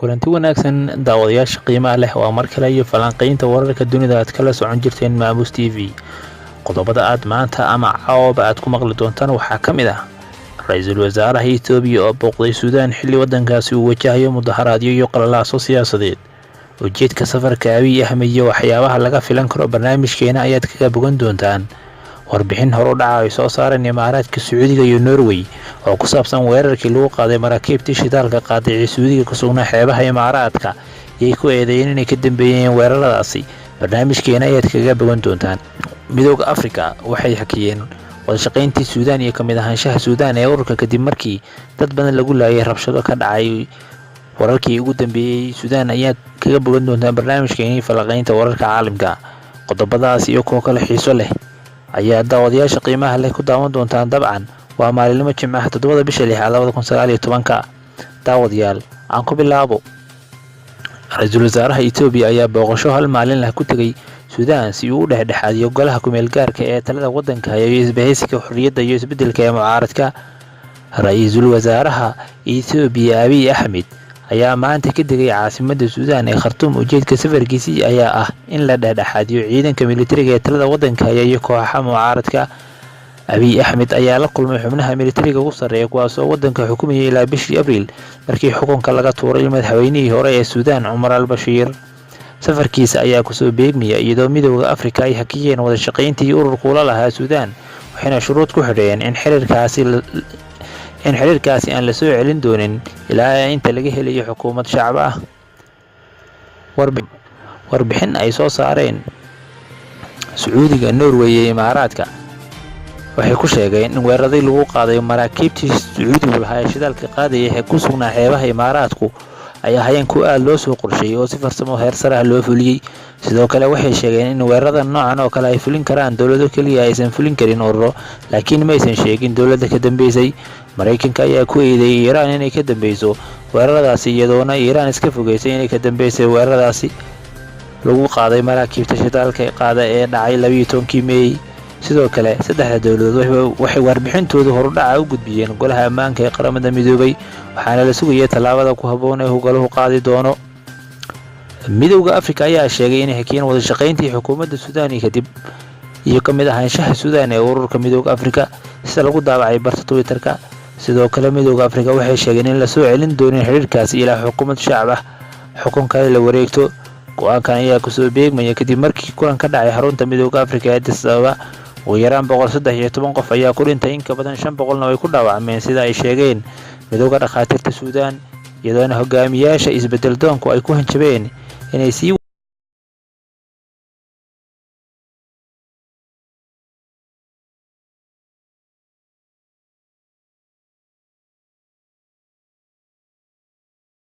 Kulanti wanaagsan, daawadayaasha qiimaha leh. Waa mar kale iyo falanqaynta wararka dunida aad kala socon jirteen Maamuus TV. Qodobada aad maanta ama caawaba aad ku maqli doontaan waxaa ka mid ah ra-iisul wasaaraha Itoobiya oo booqday Suudaan xilli waddankaasi uu wajahayo mudaharaadyo iyo qalalaaso siyaasadeed. Ujeedka safarka Abiy Ahmed iyo waxyaabaha laga filan karo barnaamijkeena ayaad kaga bogan doontaan. Warbixin horu dhaca ay soo saareen Imaaraadka, Sacuudiga iyo Norway oo ku saabsan weerarkii lagu qaaday maraakiibtii shidaalka qaaday ee Sacuudiga ku sugnaa xeebaha Imaaraadka yay ku eedeeyeen inay ka dambeeyeen weeraradaasi, barnaamijkeena ayaad kaga bogan doontaan. Midooda Afrika waxay hakiyeen wadashaqayntii Suudaan iyo kamid ahaanshaha Suudaan ee ururka kadib markii dad badan lagu laayay rabshado ka dhacay. Wararkii ugu dambeeyey Suudaan ayaad kaga bogan doontaan barnaamijkeenii falanqaynta wararka caalamka. Qodobadaas iyo kuwo kale xiiso leh ayaa daawadayaasha qiimaha leh ku daawan doontaan. Dabcan waa maalinimo Jimcaha, 7-da bisha lixaad 2019-ka. Daawadayaal, aan ku bilaabo. Ra-iisul wasaaraha Itoobiya ayaa booqasho hal maalin lah ku tegay Suudaan si uu u dhexdhexaadiyo golaha kumeel gaarka ee talada waddanka iyo isbahaysiga xorriyadda iyo isbeddelka ee mucaaradka. Ra-iisul wasaaraha Itoobiya Abiy Axmed ayaa maanta ka degay caasimadda Suudaan ee Khartuum. Ujeedka safarkiisii ayaa ah in la dhexdhexaadiyo ciidanka militariga ee talada waddanka haya iyo kooxaha mucaaradka. Abiy Axmed ayaa la kulmay xubnaha militariga ugu sarreeya, kuwaas oo waddanka xukumayay ilaa bishii Abriil, markii xukunka laga tuuray madaxweynihii hore ee Suudaan, Cumar al Bashiir. Safarkiisa ayaa kusoo beegmaya iyadoo Midooda Afrika ay hakiyeen wadashaqayntii ururku la lahaa Suudaan, waxayna shuruud ku xidheen in xiriirkaasi aan la soo celin doonin ilaa inta laga helayo xukuumad shacab ah. Warbixin ay soo saareen Sacuudiga, Norway iyo Imaaraadka waxay ku sheegeen in weeraradii lagu qaaday maraakiibtii Sacuudigu lahaa ee shidaalka qaadaya ee ku sugnaa xeebaha Imaaraadku ay ahaayeen kuwo aad loo soo qorsheeyey oo si farsamo heer sare ah loo fuliyey. Sidoo kale waxay sheegeen in weerarada noocan oo kale ay fulin karaan dowlado keliya, aysan fulin karin ururo, laakiin maysan sheegin dowladda ka dambeysay. Maraykanka ayaa ku eedeeyey Iiraan inay ka dambeyso weeraradaasi, iyadoona Iiraan iska fogeysay inay ka dambeysay weeraradaasi lagu qaaday maraakiibta shidaalka qaada ee dhacay 12-kii Meey. Sidoo kale saddexda dowladood waxay warbixintooda horudhaca u gudbiyeen Golaha Ammaanka ee Qaramada Midoobay, waxaana la sugaya tallaabada ku habboon ee golahu qaadi doono. Midowda Afrika ayaa sheegay inay hakiyeen wadashaqayntii xukuumadda Suudaan kadib iyo ka mid ahaanshaha Suudaan ee ururka Midowda Afrika, sida lagu daabacay barta Twitter-ka. Sidoo kale Midowda Afrika waxay sheegeen in lasoo celin doonin xidhiirkaasi ilaa xukuumad shacab ah xukunka ay la wareegto. Go-aankan ayaa kusoo beegmaya kadib markii kulan ka dhacay xarunta Midowda Afrika ee Addis Ababa. Ugu yaraan 113 qof ayaa ku dhintay, in ka badan 500-na way ku dhaawacmeen, sida ay sheegeen Midowda Dhakhaatiirta Suudaan, iyadoona hogaamiyaasha isbedel doonku ay ku hanjabeen inay sii